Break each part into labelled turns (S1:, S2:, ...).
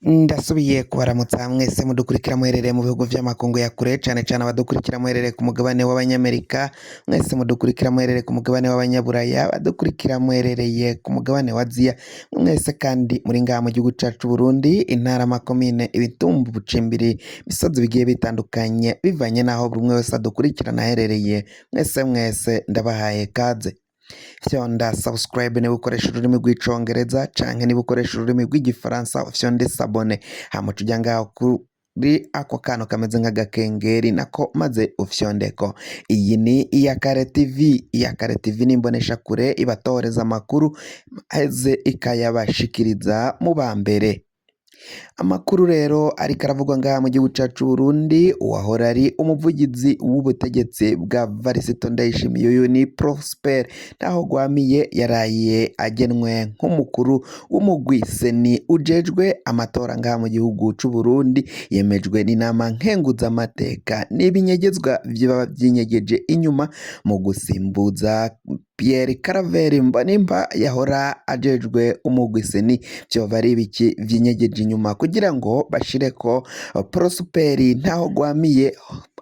S1: Ndasubiye kubaramutsa mwese mudukurikira muherereye mu bihugu vy'amakungu ya kure, cane cane abadukurikira muherereye ku mugabane w'Abanyamerika, mwese mudukurikira muherereye ku mugabane w'Abanyaburaya, abadukurikira muherereye ku mugabane wa Aziya, mwese kandi muri ngaha mu gihugu cacu c'Uburundi, intara, amakomine, ibitumba, ubucimbiri, imisozi bigiye bitandukanye, bivanye n'aho buri umwe wese adukurikirana aherereye, mwese mwese ndabahaye kaze. Fyonda subscribe niba ukoresha ururimi rw'icongereza, canke niba ukoresha ururimi rw'igifaransa ufyonde s'abonner, hama uca uja ngaho kuri ako kantu kameze nk'agakengeri nako maze ufyondeko. Iyi ni Iyakare TV. Iyakare TV ni imboneshakure ibatohoreza amakuru maze ikayabashikiriza mu ba mbere. Amakuru rero ariko aravugwa ngaha mu gihugu cacu c'Uburundi, uwahora ari umuvugizi w'ubutegetsi bwa Varisito Ndayishimiye, uyu ni Prosper Ntahogwamiye, yaraye agenwe nk'umukuru w'umugwi CENI ujejwe amatora ngaha mu gihugu c'Uburundi, yemejwe n'inama nkenguzamateka. N'ibinyegezwa vyoba vyinyegeje inyuma mu gusimbuza Pierre Claver Mbonimpa yahora ajejwe umugwi CENI, vyoba ari ibiki vyinyegeje inyuma kugira ngo bashireko Prosper Ntahogwamiye?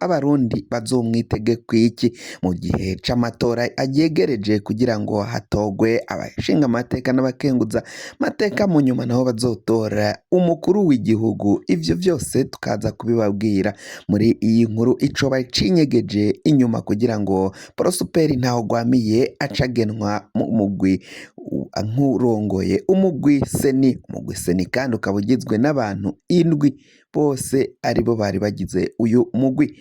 S1: Abarundi bazomwitege kwiki mu gihe c'amatora ayegereje kugira ngo hatogwe abashinga amateka n'abakenguza mateka, mu nyuma naho bazotora umukuru w'igihugu? Ivyo vyose tukaza kubibabwira muri iyi nkuru, icoba cinyegeje inyuma kugira ngo Prosper Ntahogwamiye acagenwa mu mugwi nk'urongoye umugwi CENI. Umugwi CENI kandi ukaba ugizwe n'abantu indwi, bose aribo bari bagize uyu mugwi.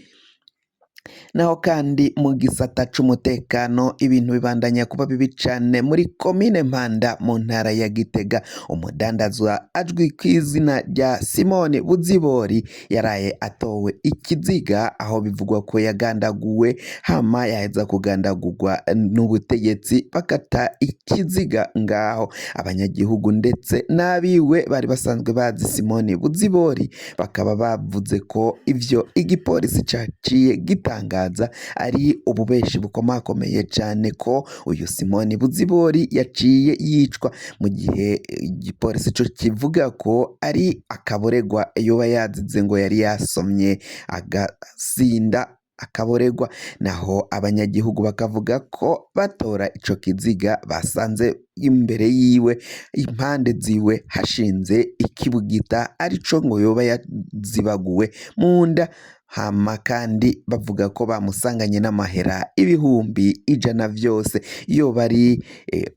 S1: Naho kandi mu gisata c'umutekano ibintu bibandanya kuba bibi cane muri komine Mpanda mu ntara ya Gitega. Umudandazwa azwi kw'izina rya Simoni Buzibori yaraye atowe ikiziga, aho bivugwa ko yagandaguwe, hama yaheza kugandagurwa n'ubutegetsi bakata ikiziga ngaho. Abanyagihugu ndetse n'abiwe bari basanzwe bazi Simoni Buzibori bakaba bavuze ko ivyo igipolisi caciye gitangaza ari ububeshi bukomakomeye cane, ko uyu Simoni Buzibori yaciye yicwa, mu gihe igipolisi co kivuga ko ari akaboregwa yoba yazize, ngo yari yasomye agasinda akaboregwa. Naho abanyagihugu bakavuga ko batora ico kiziga basanze imbere yiwe, impande ziwe hashinze ikibugita, arico ngo yoba yazibaguwe mu nda. Hama kandi bavuga ko bamusanganye n'amahera 100,000. Vyose iyo bari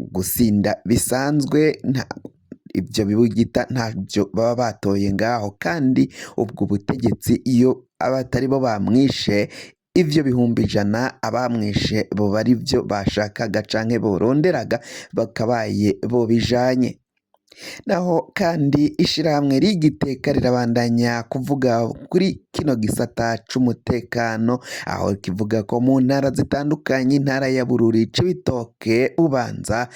S1: gusinda bisanzwe, nta ivyo bibugita ntavyo baba batoye ngaho. Kandi ubwo butegetsi iyo abatari bo bamwishe, ivyo 100,000 abamwishe boba ari vyo bashakaga canke boronderaga, bakabaye bobijanye. Naho kandi ishirahamwe rigiteka rirabandanya kuvuga kuri kino gisata c'umutekano, aho kivuga ko mu ntara zitandukanye, intara ya Bururi, Cibitoke, Bubanza,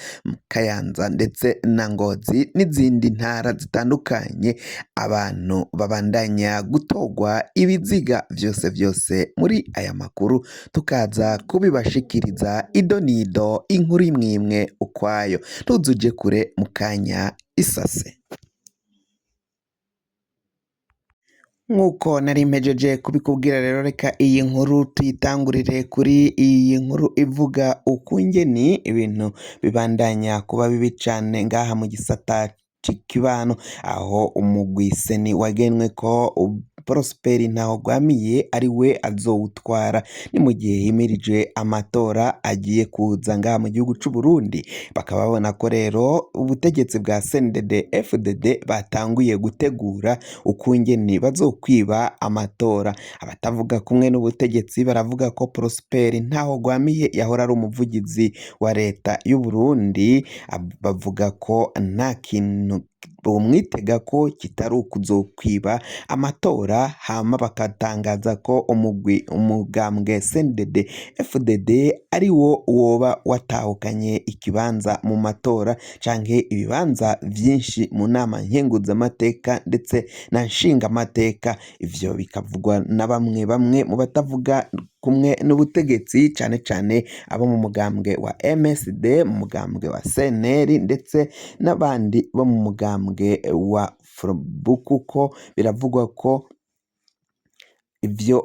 S1: Kayanza ndetse na Ngozi n'izindi ntara zitandukanye, abantu babandanya gutorwa ibiziga. Vyose vyose muri aya makuru tukaza kubibashikiriza ido nido, inkuru imwimwe ukwayo. Ntuzuje kure, mu kanya isase. Nk'uko nari mpejeje kubikubwira rero, reka iyi nkuru tuyitangurire kuri iyi nkuru ivuga ukungeni ibintu bibandanya kuba bibi cane ngaha mu gisata c'ikibano, aho umugwi CENI wagenwe ko Prosper Ntahogwamiye ari we azowutwara. Ni mu gihe himirije amatora agiye kuza ngaha mu gihugu c'u Burundi, bakaba babona ko rero ubutegetsi bwa CNDD FDD batanguye gutegura ukungene bazokwiba amatora. Abatavuga kumwe n'ubutegetsi baravuga ko Prosper Ntahogwamiye yahora ari umuvugizi wa leta y'u Burundi, bavuga ko nta kintu bomwitega ko kitari ukuzokwiba amatora. Hama bakatangaza ko umugwi umugambwe CNDD FDD ari wo woba watahukanye ikibanza mu matora canke ibibanza vyinshi mu nama nkenguzamateka ndetse na nshingamateka. Ivyo bikavugwa na bamwe bamwe mu batavuga kumwe n'ubutegetsi, cane cane abo mu mugambwe wa MSD, mu mugambwe wa CNL ndetse n'abandi bo mu mugambwe wa Frobu, kuko biravugwa ko ivyo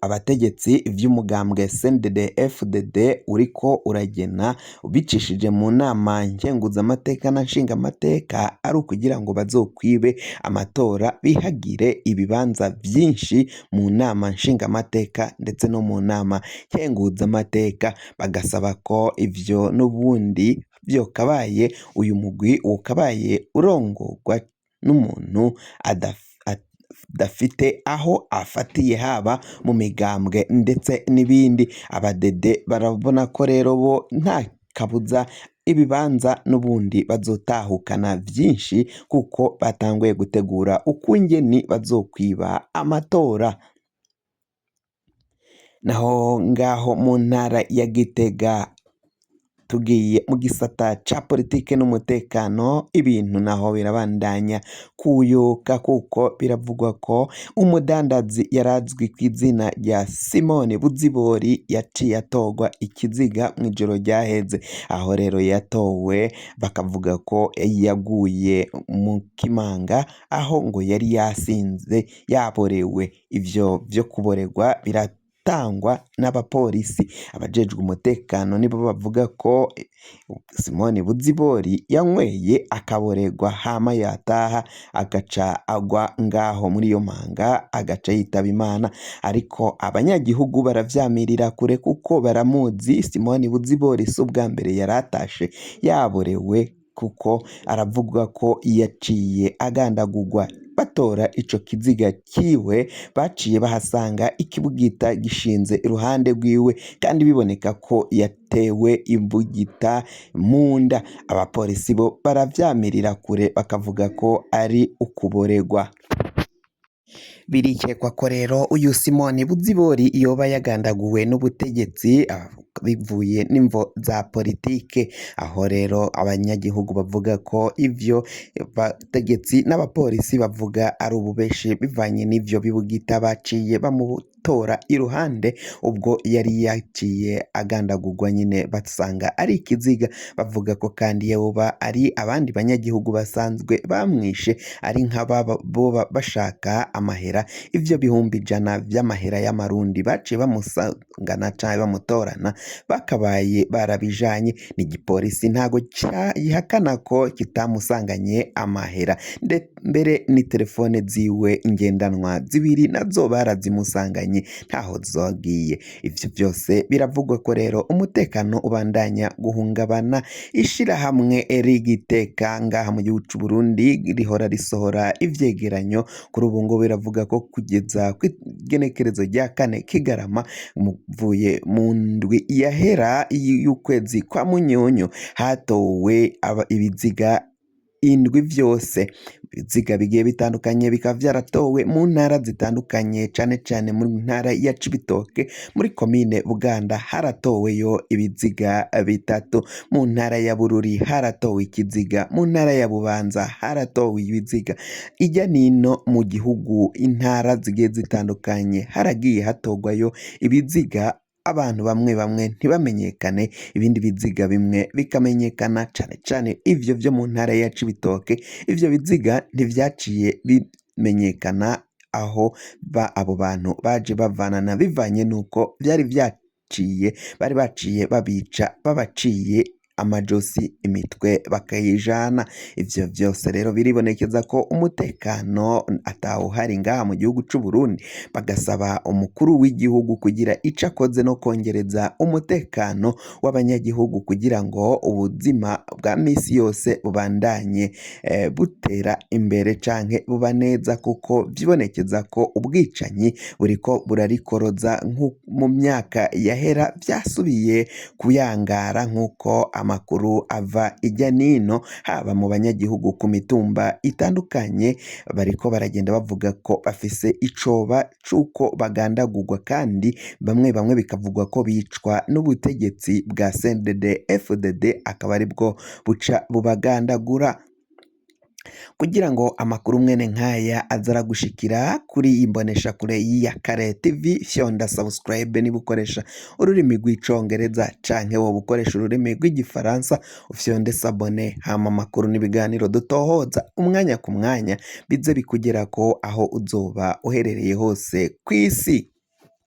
S1: abategetsi vy'umugambwe CNDD FDD uriko uragena ubicishije mu nama nkenguzamateka na nshingamateka ari ukugira ngo bazokwibe amatora, bihagire ibibanza vyinshi mu nama nshingamateka ndetse no mu nama nkenguzamateka, bagasaba ko ivyo n'ubundi vyokabaye uyu mugwi wokabaye urongorwa n'umuntu adafite aho afatiye, haba mu migambwe ndetse n'ibindi. Abadede barabona ko rero bo nta kabuza ibibanza n'ubundi bazotahukana vyinshi, kuko batanguye gutegura ukungeni bazokwiba amatora. Naho ngaho mu ntara ya Gitega, tugiye mu gisata ca politike n'umutekano, ibintu naho birabandanya kuyuka, kuko biravugwa ko umudandazi yarazwi kw'izina rya Simone Buzibori yaciye atorwa ikiziga mw'ijoro ryaheze. Aho rero yatowe bakavuga ko yaguye mu kimanga, aho ngo yari yasinze yaborewe. Ivyo vyo kuborerwa biratangwa n'abapolisi, abajejwe umutekano nibo bavuga ko Simoni Buzibori yanyweye akaborerwa, hama yataha agaca agwa ngaho muri iyo manga, agaca yitaba Imana. Ariko abanyagihugu baravyamirira kure, kuko baramuzi Simoni Buzibori, si ubwa mbere yaratashe yaborewe, kuko aravuga ko yaciye agandagurwa. Batora ico kiziga kiwe baciye bahasanga ikibugita gishinze iruhande rwiwe, kandi biboneka ko yatewe imbugita mu nda. Abapolisi bo baravyamirira kure, bakavuga ko ari ukuboregwa. Birikekwa ko rero uyu Simoni Buzibori yoba yagandaguwe n'ubutegetsi bivuye n'imvo za politike. Aho rero abanyagihugu bavuga ko ivyo bategetsi n'abapolisi bavuga ari ububeshi, bivanye n'ivyo bibugita baciye bamutora iruhande ubwo yari yaciye agandagurwa nyine, basanga ari ikiziga. Bavuga ko kandi yoba ari abandi banyagihugu basanzwe bamwishe, ari nk'ababa boba bashaka amahera, ivyo 100,000 vy'amahera y'amarundi baciye bamusangana canke bamutorana, bakabaye barabijanye. N'igipolisi ntago gihakana ko kitamusanganye amahera, mbere ni telefone ziwe ngendanwa zibiri nazo barazimusanganye, ntaho zagiye. Ivyo vyose biravugwa ko rero umutekano ubandanya guhungabana. Ishirahamwe rigiteka ngaha mu gihugu c'u Burundi rihora risohora ivyegeranyo, kuri ubu ngo biravuga ko kugeza kw'igenekerezo rya 4 Kigarama, muvuye mu ndwi yahera y'ukwezi kwa Munyonyo, hatowe ibiziga indwi vyose. Ibiziga bigiye bitandukanye bikaba vyaratowe mu ntara zitandukanye, cane cane mu ntara ya Cibitoke, muri komine Buganda haratoweyo ibiziga bitatu, mu ntara ya Bururi haratowe ikiziga, mu ntara ya Bubanza haratowe ibiziga. Irya nino mu gihugu, intara zigiye zitandukanye haragiye hatorwayo ibiziga, abantu bamwe bamwe ntibamenyekane, ibindi biziga bimwe bikamenyekana, cane cane ivyo vyo mu ntara ya Cibitoke. Ivyo biziga ntivyaciye bimenyekana aho abo bantu baje bavanana, bivanye nuko vyari vyaciye, bari baciye babica babaciye amajosi, imitwe bakayijana. Ivyo vyose rero biribonekeza ko umutekano atawuhari ngaha mu gihugu c'u Burundi, bagasaba umukuru w'igihugu kugira ico akoze no kongereza umutekano w'abanyagihugu, kugira ngo ubuzima bwa misi yose bubandanye butera imbere canke buba neza, kuko vyibonekeza ko ubwicanyi buriko burarikoroza mu myaka yahera, vyasubiye kuyangara nk'uko amakuru ava irya nino, haba mu banyagihugu ku mitumba itandukanye, bariko baragenda bavuga ko bafise icoba c'uko bagandagurwa, kandi bamwe bamwe bikavugwa ko bicwa n'ubutegetsi bwa CNDD FDD, akaba aribwo buca bubagandagura. Kugira ngo amakuru mwene nkaya aze aragushikira kuri iyi mboneshakure ya Kare TV, fyonda subscribe niba ukoresha ururimi rw'Icongereza, canke woba ukoresha ururimi rw'Igifaransa ufyonde s'abonner, hama amakuru n'ibiganiro dutohoza umwanya ku mwanya bize bikugerako aho uzoba uherereye hose kw'isi.